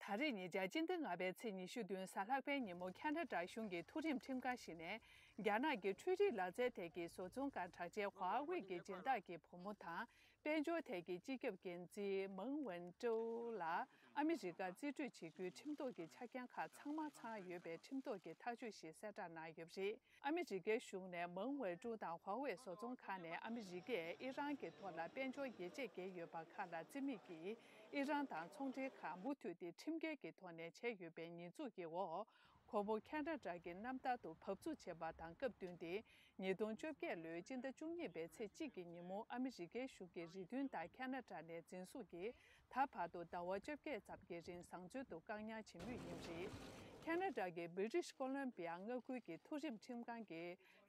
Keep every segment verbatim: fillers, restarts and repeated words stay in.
ད་རེས་ཉེ་ཆར་སྤྱི་ཟླ་ལྔ་པའི་ཚེས་ཉི་ཤུ་བདུན་གཟའ་ལྷག་པའི་ཉིན་མོ་ཁ་ན་ཌ་གཞུང་གི་མཐོ་རིམ་ཁྲིམས་ཁང་ཞིག་ནས། རྒྱ་ནག་གི་འཕྲུལ་རིག་ལག་རྩལ་ཐད་ཀྱི་བཟོ་ཚོང་ཁང་དྲག་ཆས་ཧྭ་ཝེ་གི་སྦྱིན་བདག་གི་བུ་མོ་དང་། དཔལ་འབྱོར་ཐད་ཀྱི་སྤྱི་ཁྱབ་འགན་འཛིན་མང་ཝེན་ཀྲོའུ་ལ་ཨ་མི་རི་ཀར་རྩིས་སྤྲོད་བྱེད་རྒྱུའི་ཁྲིམས་ཐོག་གི་ཆ་རྐྱེན་ཁག་ཚང་མ་ཚང་ཡོད་པའི་ཁྲིམས་ཐོག་གི་ཐག་གཅོད་ཞིག་གསལ་བསྒྲགས་གནང་ཡོད་པ་རེད། ཨ་མི་རི་ཀའི་གཞུང་ནས་མང་ཝེ་ཀྲུའུ་དང་ཧྭ་ཝེ་བཟོ་ཚོང་ཁང་ནས་ཨ་མི་རི་ཀས་ཨི་རན་གྱི་ཐོག་ལ་དཔལ་འབྱོར་ཉེས་ཆད་བཀལ་ཡོད་པ་ཁག་ལ་བརྩི་མེད་ཀྱིས། ཨི་རན་དང་ཚོང་འབྲེལ་ཁག་མུ་མཐུད་དེ་ཁྲིམས་འགལ་གྱི་ཐོག་ནས་བྱས་ཡོད་པའི་ཉེས་འཛུགས་ཀྱི་འོག་ཁོ་བོ་ཁ་ན་ཌ་གི་གནམ་ཐང་དུ་བབས་ཚུགས་བྱས་པ་དང་སྐབས་བསྟུན་ཏེ། ཉིས་སྟོང་བཅོ་བརྒྱད་ལོའི་སྤྱི་ཟླ་བཅུ་གཉིས་པའི་ཚེས་གཅིག་གི་ཉིན་མོ་ཨ་མི་རི་ཀའི་གཞུང་གི་རེ་འདུན་ལྟར་ཁ་ན་ཌ་ནས་འཛིན་བཟུང་གིས། ད་བར་དུ་ཟླ་བ་བཅོ་བརྒྱད་ཙམ་གྱི་རིང་བཟང་བཙོན་དུ་བཀག་ཉར་བྱེད་མུས་ཡིན་པ་རེད། ཁ་ན་ཌ་གི་British Columbia མངའ་ཁུལ་གྱི་མཐོ་རིམ་ཁྲིམས་ཁང་གི་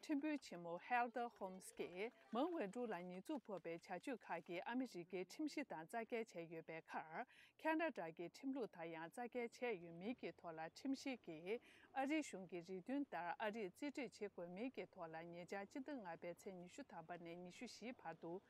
ཁྲིམས་དཔོན་ཆེན་མོ་Heather Holmes གྱིས་མང་ཝེ་ཀྲུའུ་ལ་ཉེས་འཛུགས་ཕོག་པའི་བྱ་སྤྱོད་ཁག་གིས་ཨ་མི་རི་ཀའི་ཁྲིམས་གཞི་དང་རྩ་འགལ་བྱས་ཡོད་པའི་ཁར། ཁ་ན་ཌ་གི་ཁྲིམས་ལུགས་དང་ཡང་རྩ་འགལ་བྱས་ཡོད་མིན་གྱི་ཐོག་ལ་ཁྲིམས་ཞིབ་ཀྱིས་ཨ་རིའི་གཞུང་གི་རེ་འདུན་ལྟར་ཨ་རིས་རྩིས་སྤྲོད་བྱེད་དགོས་མིན་གྱི་ཐོག་ལ་ཉེ་ཆར་སྤྱི་ཟླ་ལྔ་པའི་ཚེས་ཉི་ཤུ་ཐམ་པ་ནས་ཉི་ཤུ་བཞིའི་བར་དུ།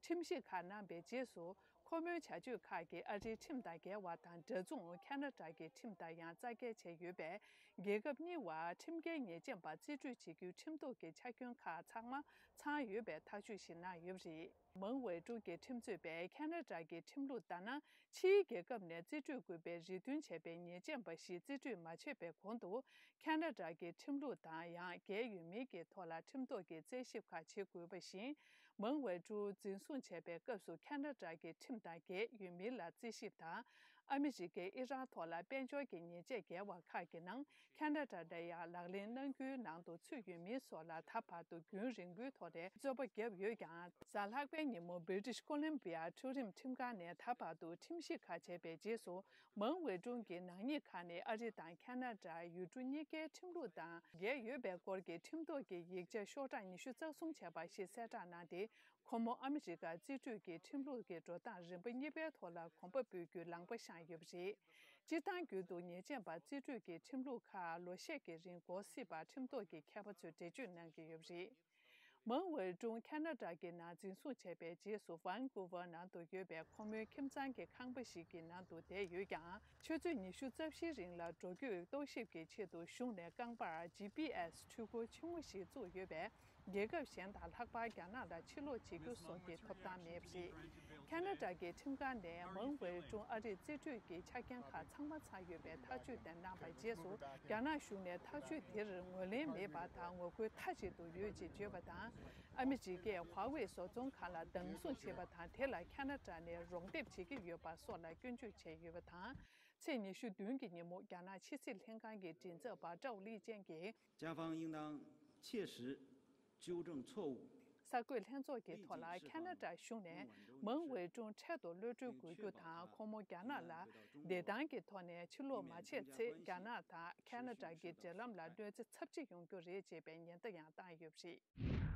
ཁྲིམས་ཞིབ་ཁག་གནང་པའི་རྗེས་སུ། ཁོ་མོའི་བྱ་སྤྱོད་ཁག་གིས་ཨ་རིའི་ཁྲིམས་དང་འགལ་བ་དང་འདྲ་མཚུངས་ཁ་ན་ཌ་གི་ཁྲིམས་དང་ཡང་རྩ་འགལ་བྱས་ཡོད་པས། རྒྱལ་ཁབ་གཉིས་བར་ཁྲིམས་འགལ་ཉེས་ཅན་པ་རྩིས་སྤྲོད་བྱེད་རྒྱུའི་ཁྲིམས་ཐོག་གི་ཆ་རྐྱེན་ཁག་ཚང་མ་ཚང་ཡོད་པའི་ཐག་གཅོད་ཞིག་གནང་ཡོད་པ་རེད། མང་ཝེ་ཀྲུའུ་གྱི་ཁྲིམས་རྩོད་པས་ཁ་ན་ཌ་གི་ཁྲིམས་ལུགས་ལྟར་ན། ཕྱིའི་རྒྱལ་ཁབ་ནས་རྩིས་སྤྲོད་དགོས་པའི་རེ་འདུན་བྱས་པའི་ཉེས་ཅན་པ་ཞིག་རྩིས་སྤྲོད་མ་བྱས་པའི་གོང་དུ། ཁ་ན་ཌ་གི་ཁྲིམས་ལུགས་དང་ཡང་འགལ་ཡོད་མིན་གྱི་ཐོག་ལ་ཁྲིམས་ཐོག་གི་རྩད་ཞིབ་ཁག་བྱེད་དགོས་པ་བཞིན། མང་ཝེ་ཀྲུའུ་འཛིན་བཟུང་བྱས་པའི་སྐབས་སུ་ཁ་ན་ཌ་གི་ཁྲིམས་དང་འགལ་ཡོད་མིན་ལ་རྩད་ཞིབ་དང་། ཨ་མི་རི་ཀས་ཨི་རན་ཐོག་ལ་དཔལ་འབྱོར་གྱི་ཉེས་ཆད་བཀལ་བ་ཁག་གི་ནང་ཁ་ན་ཌ་ལ་ཡང་ལག་ལེན་གནང་རྒྱུའི་ནང་དུ་ཚུད་ཡོད་མིན་སོགས་ལ་ད་བར་དུ་རྒྱུན་རིང་པོའི་ཐོག་ནས་རྩོད་པ་བརྒྱབ་ཡོད་ཀྱང་། གཟའ་ལྷག་པའི་ཉིན་མོ་British Columbia མཐོ་རིམ་ཁྲིམས་ཁང་ནས་ད་བར་དུ་ཁྲིམས་ཞིབ་ཁག་བྱས་པའི་རྗེས་སུ། མང་ཝེ་ཀྲུང་གིས་ནག་ཉེས་ཁག་ནི་ཨ་རི་དང་ཁ་ན་ཌ་ཡུལ་གྲུ་གཉིས་ཀའི་ཁྲིམས་ལུགས་དང་འགལ་ཡོད་པའི་སྐོར་གྱི་ཁྲིམས་ཐོག་གི་ཡིག་ཆ་ཤོག་གྲངས་ཉི་ཤུ་རྩ་གསུམ་བྱས་པ་ཞིག་གསལ་བསྒྲགས་གནང་སྟེ། ཁོ་མོ་ཨ་མི་རི་ཀར་རྩིས་སྤྲོད་ཀྱི་ཁྲིམས་ལུགས་ཀྱི་འགྲོ་སྟངས་རིམ་པ་གཉིས་པའི་ཐོག་ལ་གོམ་པ་སྤོས་རྒྱུའི་ལངས་པ་བཤངས་ཡོད་པ་རེད། སྤྱིར་བཏང་བརྒྱུད་དུ་ཉེས་ཅན་པ་རྩིས་སྤྲོད་ཀྱི་ཁྲིམས་ལུགས་ཁག་ལོ་ཤས་ཀྱི་རིང་འགོར་སྲིད་པ་ཁྲིམས་ཐོག་གི་མཁས་པ་ཚོས་འགྲེལ་བརྗོད་གནང་གི་ཡོད་པ་རེད། མང་ཝེ་ཀྲུང་ཁ་ན་ཌ་གི་ནང་འཛིན་བཟུང་བྱས་པའི་རྗེས་སུ་ཝན་ཀུ་ཝར་ནང་དུ་ཡོད་པའི་ཁོ་མོའི་ཁྱིམ་ཚང་གི་ཁང་པ་ཞིག་གི་ནང་དུ་བསྡད་ཡོད་ཀྱང་། ཆུ་ཚོད་ཉི་ཤུ་རྩ་བཞིའི་རིང་ལ་འགྲོ་སྐྱོད་རྟོག་ཞིབ་ཀྱི་ཆེད་དུ་གཞུང་ནས་རྐང་པར་ཇི་པི་ཨེ་སི་འཕྲུལ་འཁོར་ཆེན་མོ་ཞིག་བཙུགས་ཡོད་པས། རྒྱལ་ཁབ་གཞན་དང་ལྷག་པར་རྒྱ་ནག་ལ་ཕྱིར་ལོག་བྱེད་རྒྱུ་སོགས་ཀྱི་ཐོབ་ཐང་མེད་པ་རེད། ཁ་ན་ཌ་གི་ཁྲིམས་ཁང་ནས་མང་ཝེ་ཀྲུང་ཨ་རིར་རྩིས་སྤྲོད་ཀྱི་ཆ་རྐྱེན་ཁག་ཚང་མ་ཚང་ཡོད་པའི་ཐག་གཅོད་དེ་གནང་བའི་རྗེས་སུ། རྒྱ་ནག་གཞུང་ནས་ཐག་གཅོད་དེར་ངོས་ལེན་མེད་པ་དང་ངོ་རྒོལ་མཐའ་གཅིག་ཏུ་ཡོད་ཅེས་བརྗོད་པ་དང་། ཨ་མི་རི་ཀས་ཧྭ་ཝེ་བཟོ་ཚོང་ཁང་ལ་བདག་བཟུང་བྱས་པ་དང་། དེ་ལ་ཁ་ན་ཌ་ནས་རོགས་འདེགས་བྱེད་ཀྱི་ཡོད་པ་སོགས་ལ་སྐྱོན་བརྗོད་བྱས་ཡོད་པ་དང་། ཚེས་ཉི་ཤུ་བདུན་གྱི་ཉིན་མོ་རྒྱ་ནག་ཕྱི་སྲིད་ལྷན་ཁང་གི་མགྲིན་ཚབ་པ་ཀྲའོ་ལི་ཅན་གྱིས། 加方应当切实纠正错误。 གསར་འགོད་ལྷན་ཚོགས་ཀྱི་ཐོག་ལ་ཁ་ན་ཌ་གཞུང་ནས་མང་ཝེ་ཀྲུང་འཕྲལ་དུ་གློད་གྲོལ་དགོས་རྒྱུ་དང་། ཁོ་མོ་རྒྱ་ནག་ལ་བདེ་ཐང་གི་ཐོག་ནས་ཕྱིར་ལོག་མ་བྱས་ཚེ། རྒྱ་ནག་དང་ཁ་ན་ཌ་གི་འབྲེལ་ལམ་ལ་གནོད་འཚེ་ཚབས་ཆེ་ཡོང་རྒྱུ་རེད་ཅེས་པའི་ཉེན་བརྡ་ཡང་བཏང་ཡོད་པ་རེད།